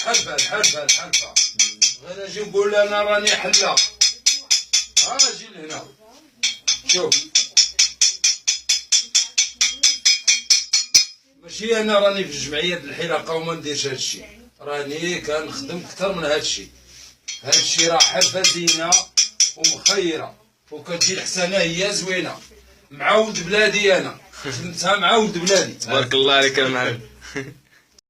الحرفة الحرفة الحرفة. غير اجي نقول انا راني حلاق. ها اجي لهنا شوف، ماشي انا راني في جمعية الحلاقة وما نديرش هادشي، راني كنخدم اكثر من هادشي. هادشي راه حرفه زينة ومخيره، وكتجي الحسنة هي زوينة. مع ولد بلادي، انا خدمتها مع ولد بلادي. تبارك الله عليك يا معلم.